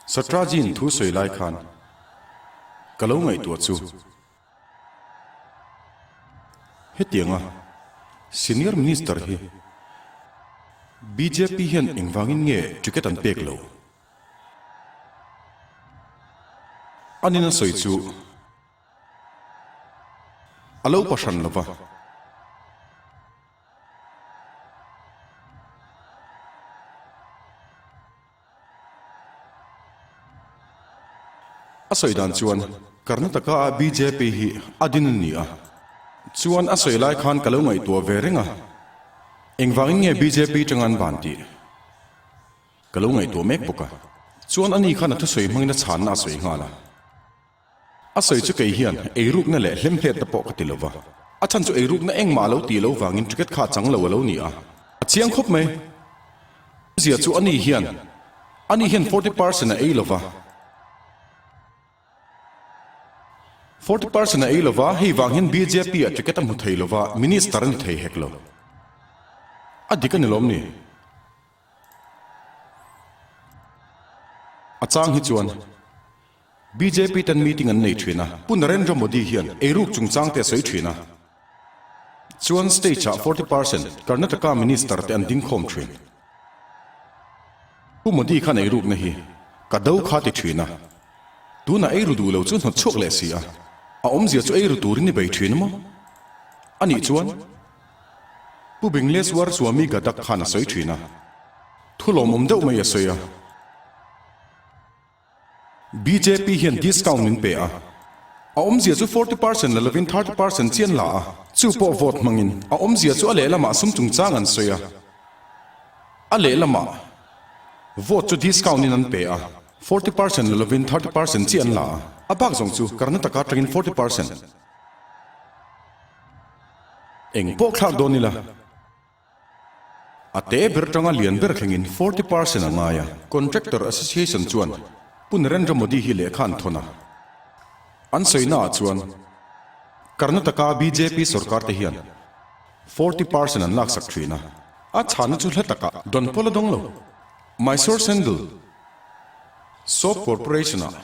Satraji'n thu sawi lai khan ka lo ngaihtuah chu hetianga Senior Minister hi bjp hian engvangin nge ticket an pek lo? Anin a sawi chu a lo pahran lova. A sawi dan chuan Karnataka ah bjp hi a din a ni a, chuan a sawi lai khan ka lo ngaihtuah ve reng a, engvangin nge bjp tanga an ban tih ka lo ngaihtuah mek bawk a, chuan ani khan a thusawi hmangin a chhanna a sawi nghal a. A sawi chu kei hian eirukna leh hlemhletna pawh ka ti lo va, a chhan chu eirukna engmah a lo tih loh vangin ticket kha a chang lo a lo ni a, a chiang khawp mai. Zia chu ani hian ani hian 40 percent a ei lo va, 40 percent a ei lo va, hei vang hian bjp ah ticket a hmu thei lo va, minister a ni thei hek lo. A dik a ni lawm ni? A chang hi chuan bjp ten meeting an nei thin a, Pu Narendra Modi hian eiruk chungchang te a sawi thin a, chuan stage ah 40 percent Karnataka minister te an ding khawm thin. Pu Modi khan eirukna hi ka do kha ti thin a, tunah eiru duh lo chu hnawt chhuak leh si a, a awmzia chu eiru turin i bei thin a maw? Anih chuan Pu Bingleswar Swami Gadak khan a sawi thin a, thu lawmawm deuh mai a sawi a. Bjp hian discount min pe a, a awmzia chu 40 percent la lovin 30 percent chian la a, chu pawh vote hmangin a awmzia chu a lehlamah sum chungchang an sawi a, a lehlamah vote chu discount in an pe a, 40 percent la lovin 30 percent chiah an la a, a bak zawng chu Karnataka atangin 40 percent. Eng pawh thlak dawn ila. A te ber tanga lian ber thlengin 40 percent a ngai a. Contractor Association chuan Pu Narendra Modi hi lehkha an thawn a. An sawina ah chuan Karnataka bjp sorkar te hian 40 percent an laksak thin a. A chhanna chu hla takah dawn pawl a dawng lo. Mysore Sandal Soap Corporation ah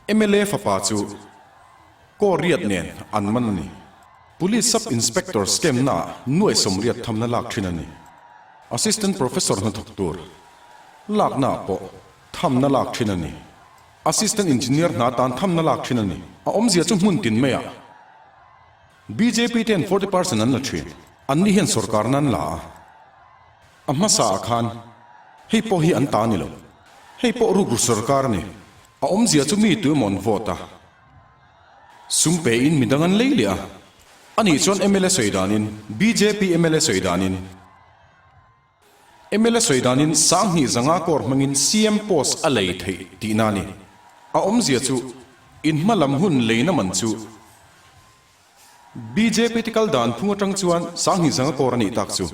mla fapa chu Kaw riat nen an man a ni. Police Sub Inspector scam na ah nuai 80 thamna lak thin a ni. Assistant Professor hnathawk tur lakna ah pawh thamna lak thin a ni. Assistant Engineer hna tan thamna lak thin a ni. A awmzia chu hmun tin mai ah bjp ten 40 percent an la thin. Anni hian sorkarna an la a. A hmasa ah khan hei pawh hi an ta a ni lo. Hei pawh rukru sorkar a ni. A awmzia chu mi tu emaw an vote a. Sum pe in midang an lei leh a, anih chuan mla sawi danin, bjp mla sawi danin, mla sawi danin 2000 crore hmangin CM post a lei theih tihna a ni. A awmzia chu in hma lam hun leina man chu bjp te kal dan phung atang chuan 2000 crore a nih tak chu.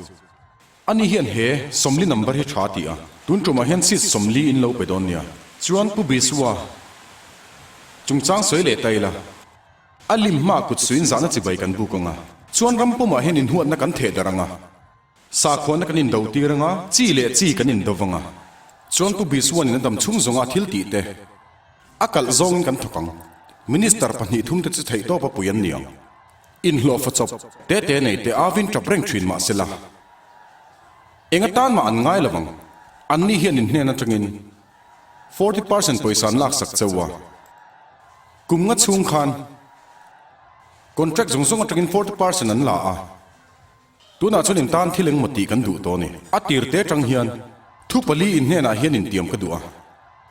Ani hian he 40 number hi tha ti a, tun tumah hian seat 40 in lo pe dawn nia. Chuan Pu Biswa chungchang sawi leh ta ila, a lim hma kut suin zahna chibai kan buk anga, chuan ram pumah hian inhuatna kan theh darh anga, sakhuana kan indo tir anga, chi leh chi kan indo vanga, chuan Pu Biswanin a dam chhung zawnga thil tih te a kalh zawngin kan thawk ang. Minister pahnih thum te chu theihtawp a pui an ni ang. Inhlawhfa chawp te te nei te avin tap reng thin mah sela, eng atan mah an ngai lo ang. Anni hian in hnen atangin 40 percent pawisa an laksak cheu a, kum nga chhung khan contract zawng zawng atangin 40 percent an la a. Tunah chuan in tan thil engmaw tih kan duh tawh a ni. A tir te atang hian thu pali in hnenah hian intiam ka duh a.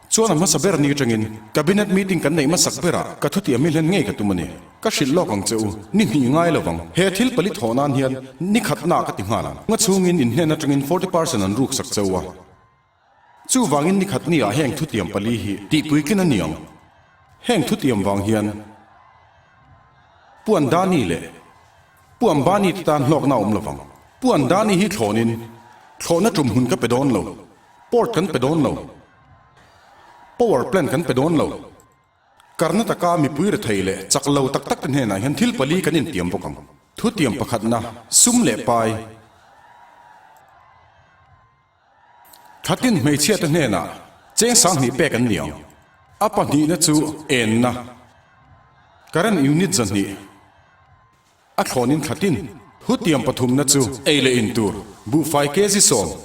Chuan a hmasa ber ni atangin Cabinet meeting kan neih hmasak berah ka thutiam hi hlen ngei ka tum a ni. Ka hrilh lawk ang che u, ni hnih ngai lo vang. He thil pali thawh nan hian ni khatnaah ka ti nghal ang. Nga chhungin in hnen atangin 40 percent an ruksak che u a. Chuvangin ni khat niah heng thutiam pali hi tihpuitlin a ni ang. Heng thutiam vang hian Pu Andani leh Pu Ambani te tan hlawkna a awm lo vang. Pu Andani hi thlawnin thlawhna tum hun ka pe dawn lo, port kan pe dawn lo, power plant kan pe dawn lo. Karnataka mipui rethei leh chak lo tak tak te hnenah hian thil pali kan intiam bawk ang. Thutiam pakhatna, sum leh pai. Thatin hmeichhiate hnenah. Cheng 2000 pek an ni ang. A pahnihna chu enna, current unit 200, a thlawnin thlatin hutiang pathumna chu ei leh in tur buhfai kg 10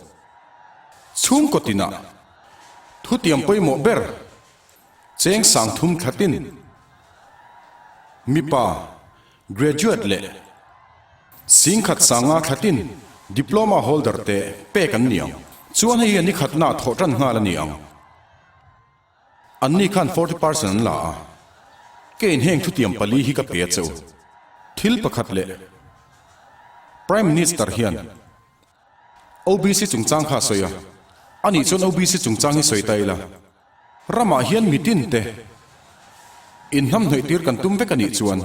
chhungkaw tinah thutiang pawimawh ber cheng 3000 thlatin mipa graduate leh 10,500 thlatin diploma holder te pek an ni ang. Chuan hei hi a ni khatnaah thawh tan nghal a ni ang. Anni khan 40 percent an la a, keiin heng thutiam pali hi ka pe a che u. Thil pakhat leh Prime Minister hian OBC chungchang kha a sawi a, anih chuan OBC chungchang hi sawi ta ila, ramah hian mitin te inhnamhnawih tir kan tum vek anih chuan,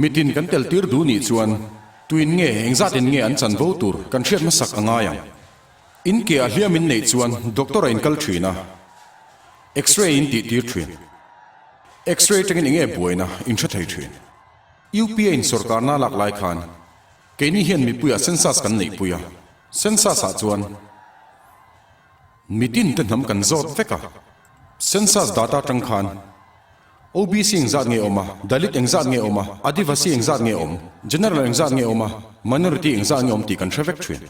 mitin kan tel tir duh nih chuan tuin nge engzatin nge an chanvo tur kan hriat hmasak a ngai ang. In ke ah hliam in neih chuan doctor a inkal thin a, X-ray in tih tir thin. X-ray atangin enge buaina in hre thei thin. UPA in sawrkarna a lak lai khan keini hian mipuiah census kan neihpui a, census ah chuan mitin te hnam kan zawt vek a, census data atang khan OBC engzat nge awm a, Dalit engzat nge awm a, Adivasi engzat nge awm, General engzat nge awm a, Minority engzat nge awm tih kan hre vek thin.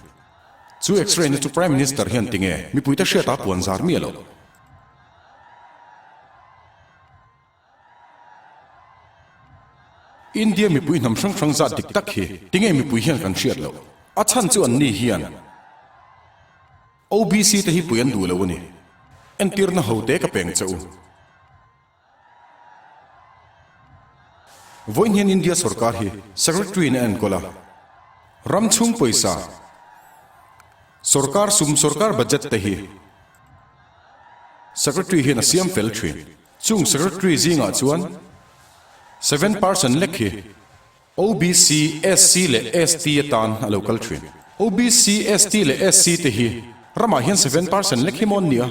Chu X-ray na chu Prime Minister hian tinge mipuite hriata puan zar miah loh? India mipui hnam hrang hrang zat dik tak hi tinge mipui hian kan hriat loh? A chhan chu anni hian OBC te hi pui an duh lo a ni. Entirna hote ka peng che u. Vawiin hian India sorkar hi Secretary in a enkawl a, ram chhung pawisa, sorkar sum, sorkar budget te hi Secretary hian a siam fel thin. Chung Secretary zingah chuan 7 percent lek hi OBC, SC leh ST atan a lo kal thin. OBC, ST leh SC te hi ramah hian 7 percent lek hi maw an nia?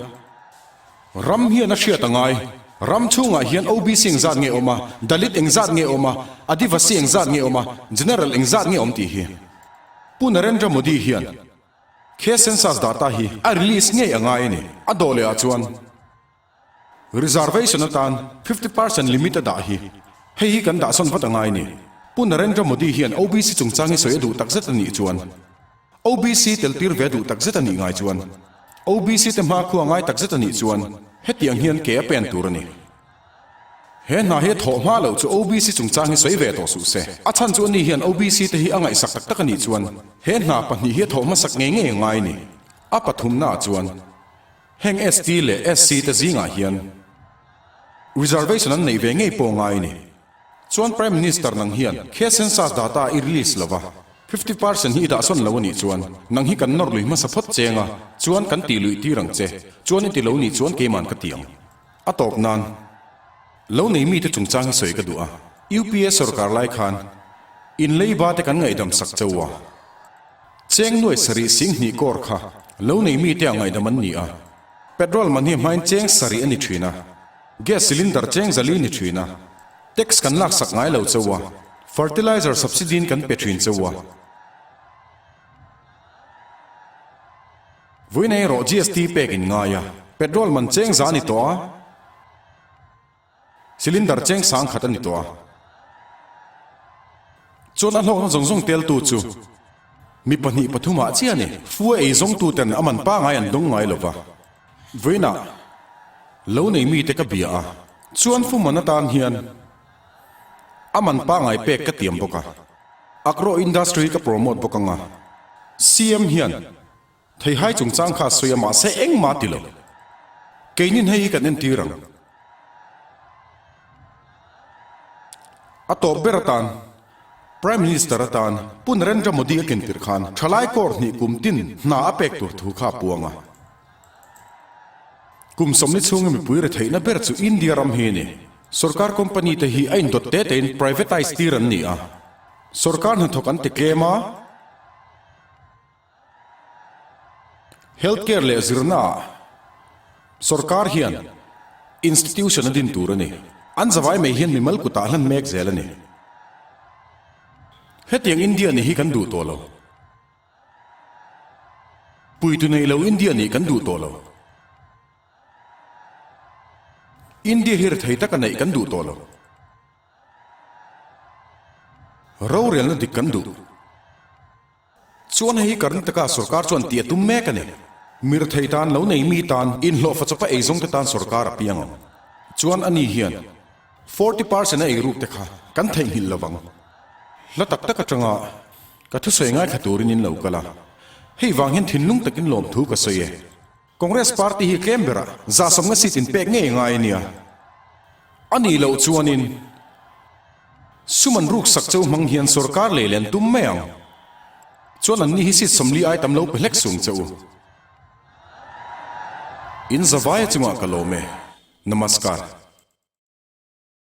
Ram hian a hriat a ngai. Ram chhungah hian OBC engzat nge awm a, Dalit engzat nge awm a, Adivasi engzat nge awm a, General engzat nge awm tih hi. Pu Narendra Modi hian khe census data hi a release ngei a ngai a ni. A dawh leh ah chuan. Reservation atan 50 percent limit a dah hi hei hi kan dah sawn vat a ngai ni. Pu Narendra Modi hian OBC chungchang hi sawi a duh takzet a nih chuan OBC tel tir ve a duh takzet a nih ngai chuan OBC te hmakhua ngai takzet a nih chuan hetiang hian ke a pen tur a ni. He hna hi a thawh hma loh chu OBC chungchang hi sawi ve tawh suh se. A chhan chu ani hian OBC te hi a ngaihsak tak tak a nih chuan he hna pahnih hi a thawh hmasak ngei ngei a ngai ni. A pathumnaah chuan. Heng ST leh SC te zingah hian reservation an neih ve ngei pawh ngai a ni. Chuan Prime Minister nang hian khe census data i release lova, 50 percent hi i dahsawn lo a nih chuan nang hi kan nawr lui hmasa phawt cheng a, chuan kan tih luih tir ang che, chuan i ti lo nih chuan keiman ka ti ang. A tawp nan lo nei mite chungchang hi sawi ka duh a, UPA sorkar lai khan in leiba te kan ngaihdam sak chauh a. Cheng nuai sarih 2000 kawr kha lo nei mite a ngaihdam an ni a, petrol man hi hmain cheng sarih a ni thin a, gas cylinder cheng zali ni thin a, tax kan laksak ngai lo chauh a, fertilizer subsidy in kan pe thin chauh a. Vawiin erawh GST pek in ngai a, petrol man cheng za a ni tawh a, Cylinder cheng 1000 a ni tawh a. Chuan a hlawkna zawng zawng teltu chu mi pahnih pathumah chiah a ni. Fu a ei zawngtuten a man pangai an dawng ngai lo va. Vawiinah lo nei mite ka bia a, chuan fu man atan hian a man pangai pek ka tiam bawk a. Agro industry ka promote bawk ang a. CM hian Theihai chungchang kha a sawi a mahse engmah ti lo. Keinin hei hi kan entir ang. A tawp ber atan Prime Minister atan Pu Narendra Modi a kentir khan thalai kawr hnih kum tin hna a pek tur thu kha a puang a. Kum 40 chhunga mipui retheihna ber chu India ram hi a ni. Sorkar company te hi a indawt te tein privatise tir an ni a. Sorkar hnathawk an ti tlem a. Health care leh zirnaah sorkar hian institution a din tur a ni. An zavai mai hian mimal kutah hlan mek zel a ni. Hetiang India nih hi kan duh tawh lo. Puitu nei lo India nih kan duh tawh lo. India hi rethei taka neih kan duh tawh lo. Rorelna dik kan duh. Chuan hei hi Karnataka sorkar chuan tih a tum mek a ni. Mirthei tan lo nei mi tan inhlawhfa chawpa eizawng te tan sorkar a piang ang. Chuan ani hian 40 percent a eiruk te kha kan theihnghilh lovang. Hla tak tak atanga ka thusawi ngaithla turin in lo kal a, hei vang hian thinlung takin lawmthu ka sawi e. Congress party hi tlem berah zahsawmna seat in pek ngei ngai a nia. A nih loh chuanin sum an ruksak cheu hmang hian sorkar lei leh an tum mai ang. Chuan anni hi seat 40 ai tam lo pe hlek sung che u. In zavaia chungah ka lawm e. Namaskar.